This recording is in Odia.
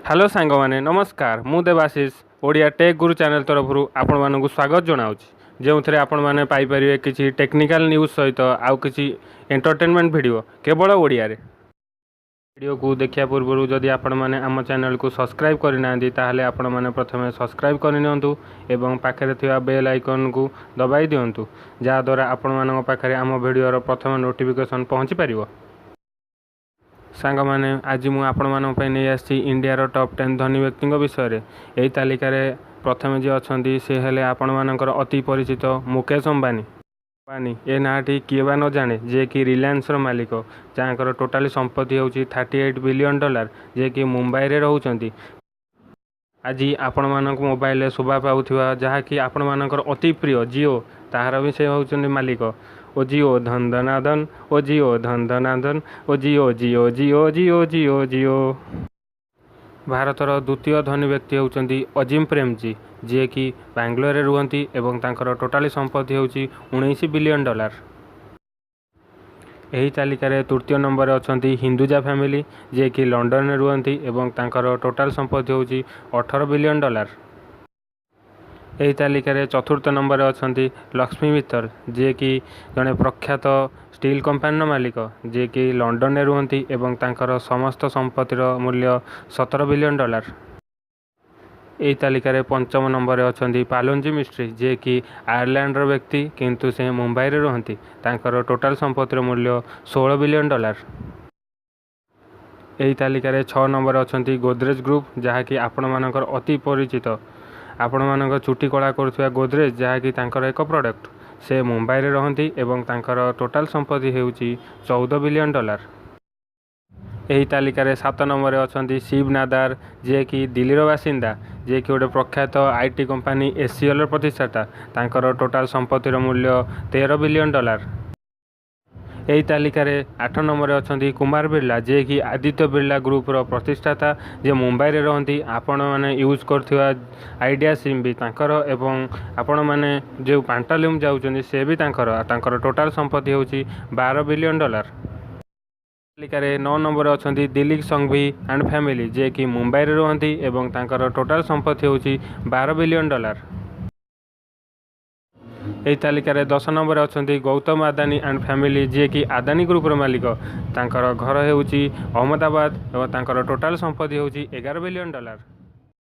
ହ୍ୟାଲୋ ସାଙ୍ଗମାନେ, ନମସ୍କାର। ମୁଁ ଦେବାଶିଷ, ଓଡ଼ିଆ ଟେକ୍ ଗୁରୁ ଚ୍ୟାନେଲ୍ ତରଫରୁ ଆପଣମାନଙ୍କୁ ସ୍ୱାଗତ ଜଣାଉଛି, ଯେଉଁଥିରେ ଆପଣମାନେ ପାଇପାରିବେ କିଛି ଟେକ୍ନିକାଲ୍ ନ୍ୟୁଜ୍ ସହିତ ଆଉ କିଛି ଏଣ୍ଟରଟେନମେଣ୍ଟ ଭିଡ଼ିଓ କେବଳ ଓଡ଼ିଆରେ। ଭିଡ଼ିଓକୁ ଦେଖିବା ପୂର୍ବରୁ ଯଦି ଆପଣମାନେ ଆମ ଚ୍ୟାନେଲକୁ ସବସ୍କ୍ରାଇବ୍ କରିନାହାନ୍ତି, ତାହେଲେ ଆପଣମାନେ ପ୍ରଥମେ ସବସ୍କ୍ରାଇବ୍ କରିନିଅନ୍ତୁ ଏବଂ ପାଖରେ ଥିବା ବେଲ୍ ଆଇକନ୍କୁ ଦବାଇ ଦିଅନ୍ତୁ, ଯାହାଦ୍ୱାରା ଆପଣମାନଙ୍କ ପାଖରେ ଆମ ଭିଡ଼ିଓର ପ୍ରଥମ ନୋଟିଫିକେସନ୍ ପହଞ୍ଚି ପାରିବ। ସାଙ୍ଗମାନେ, ଆଜି ମୁଁ ଆପଣମାନଙ୍କ ପାଇଁ ନେଇ ଆସିଛି ଇଣ୍ଡିଆର ଟପ୍ 10 ଧନୀ ବ୍ୟକ୍ତିଙ୍କ ବିଷୟରେ। ଏହି ତାଲିକାରେ ପ୍ରଥମେ ଯିଏ ଅଛନ୍ତି, ସେ ହେଲେ ଆପଣମାନଙ୍କର ଅତି ପରିଚିତ ମୁକେଶ ଅମ୍ବାନୀ। ଅମ୍ବାନୀ, ଏ ନାଁଟି କିଏ ବା ନ ଜାଣେ, ଯିଏକି ରିଲାଏନ୍ସର ମାଲିକ, ଯାହାଙ୍କର ଟୋଟାଲି ସମ୍ପତ୍ତି ହେଉଛି 38 ବିଲିୟନ୍ ଡଲାର, ଯିଏକି ମୁମ୍ବାଇରେ ରହୁଛନ୍ତି। ଆଜି ଆପଣମାନଙ୍କ ମୋବାଇଲରେ ଶୋଭା ପାଉଥିବା, ଯାହାକି ଆପଣମାନଙ୍କର ଅତି ପ୍ରିୟ ଜିଓ, ତାହାର ବି ସେ ହେଉଛନ୍ତି ମାଲିକ। ଓ ଜିଓ ଧନ ଧନା ଧନ, ଓ ଜିଓ ଧନ ଧନା ଧନ, ଓ ଜିଓ ଜିଓ ଜିଓ ଜିଓ ଜିଓ ଜିଓ। ଭାରତର ଦ୍ୱିତୀୟ ଧନୀ ବ୍ୟକ୍ତି ହେଉଛନ୍ତି ଅଜିମ ପ୍ରେମଜୀ, ଯିଏକି ବାଙ୍ଗାଲୋରରେ ରୁହନ୍ତି ଏବଂ ତାଙ୍କର ଟୋଟାଲି ସମ୍ପତ୍ତି ହେଉଛି 19 ବିଲିୟନ୍ ଡଲାର। ଏହି ତାଲିକାରେ ତୃତୀୟ ନମ୍ବରରେ ଅଛନ୍ତି ହିନ୍ଦୁଜା ଫ୍ୟାମିଲି, ଯିଏକି ଲଣ୍ଡନରେ ରୁହନ୍ତି ଏବଂ ତାଙ୍କର ଟୋଟାଲ ସମ୍ପତ୍ତି ହେଉଛି 18 ବିଲିୟନ୍ ଡଲାର। ଏହି ତାଲିକାରେ ଚତୁର୍ଥ ନମ୍ବରରେ ଅଛନ୍ତି ଲକ୍ଷ୍ମୀ ମିତ୍ତଲ, ଯିଏକି ଜଣେ ପ୍ରଖ୍ୟାତ ଷ୍ଟିଲ୍ କମ୍ପାନୀର ମାଲିକ, ଯିଏକି ଲଣ୍ଡନରେ ରୁହନ୍ତି ଏବଂ ତାଙ୍କର ସମସ୍ତ ସମ୍ପତ୍ତିର ମୂଲ୍ୟ 17 ବିଲିୟନ୍ ଡଲାର। ଏହି ତାଲିକାରେ ପଞ୍ଚମ ନମ୍ବରରେ ଅଛନ୍ତି ପାଲୋଞ୍ଜି ମିଷ୍ଟ୍ରି, ଯିଏକି ଆୟାରଲାଣ୍ଡର ବ୍ୟକ୍ତି, କିନ୍ତୁ ସେ ମୁମ୍ବାଇରେ ରୁହନ୍ତି। ତାଙ୍କର ଟୋଟାଲ ସମ୍ପତ୍ତିର ମୂଲ୍ୟ 16 ବିଲିୟନ୍ ଡଲାର। ଏହି ତାଲିକାରେ ଛଅ ନମ୍ବରରେ ଅଛନ୍ତି ଗୋଦରେଜ ଗ୍ରୁପ୍, ଯାହାକି ଆପଣମାନଙ୍କର ଅତି ପରିଚିତ, ଆପଣମାନଙ୍କ ଚୁଟି କଳା କରୁଥିବା ଗୋଦରେଜ, ଯାହାକି ତାଙ୍କର ଏକ ପ୍ରଡ଼କ୍ଟ। ସେ ମୁମ୍ବାଇରେ ରହନ୍ତି ଏବଂ ତାଙ୍କର ଟୋଟାଲ ସମ୍ପତ୍ତି ହେଉଛି 14 ବିଲିୟନ୍ ଡଲାର। ଏହି ତାଲିକାରେ ସାତ ନମ୍ବରରେ ଅଛନ୍ତି ଶିବ ନାଦାର, ଯିଏକି ଦିଲ୍ଲୀର ବାସିନ୍ଦା, ଯିଏକି ଗୋଟେ ପ୍ରଖ୍ୟାତ IT company ଏଚସିଏଲର ପ୍ରତିଷ୍ଠାତା। ତାଙ୍କର ଟୋଟାଲ ସମ୍ପତ୍ତିର ମୂଲ୍ୟ 13 ବିଲିୟନ୍ ଡଲାର। ଏହି ତାଲିକାରେ ଆଠ ନମ୍ବରରେ ଅଛନ୍ତି କୁମାର ବିର୍ଲା, ଯିଏକି ଆଦିତ୍ୟ ବିର୍ଲା ଗ୍ରୁପର ପ୍ରତିଷ୍ଠାତା, ଯିଏ ମୁମ୍ବାଇରେ ରହନ୍ତି। ଆପଣମାନେ ୟୁଜ୍ କରୁଥିବା ଆଇଡ଼ିଆ ସିମ୍ ବି ତାଙ୍କର ଏବଂ ଆପଣମାନେ ଯେଉଁ ପାଣ୍ଟାଲୁନ୍ ଯାଉଛନ୍ତି, ସେ ବି ତାଙ୍କର। ତାଙ୍କର ଟୋଟାଲ ସମ୍ପତ୍ତି ହେଉଛି 12 ବିଲିୟନ୍ ଡଲାର। ତାଲିକାରେ ନଅ ନମ୍ବରରେ ଅଛନ୍ତି ଦିଲୀପ ସଂଘଭି ଆଣ୍ଡ ଫ୍ୟାମିଲି, ଯିଏକି ମୁମ୍ବାଇରେ ରୁହନ୍ତି ଏବଂ ତାଙ୍କର ଟୋଟାଲ ସମ୍ପତ୍ତି ହେଉଛି 12 ବିଲିୟନ୍ ଡଲାର। ଏହି ତାଲିକାରେ 10 ନମ୍ବରରେ ଅଛନ୍ତି ଗୌତମ ଆଦାନୀ ଆଣ୍ଡ ଫ୍ୟାମିଲି, ଯିଏକି ଆଦାନୀ ଗ୍ରୁପର ମାଲିକ। ତାଙ୍କର ଘର ହେଉଛି ଅହମ୍ମଦାବାଦ ଏବଂ ତାଙ୍କର ଟୋଟାଲ ସମ୍ପତ୍ତି ହେଉଛି 11 ବିଲିୟନ୍ ଡଲାର।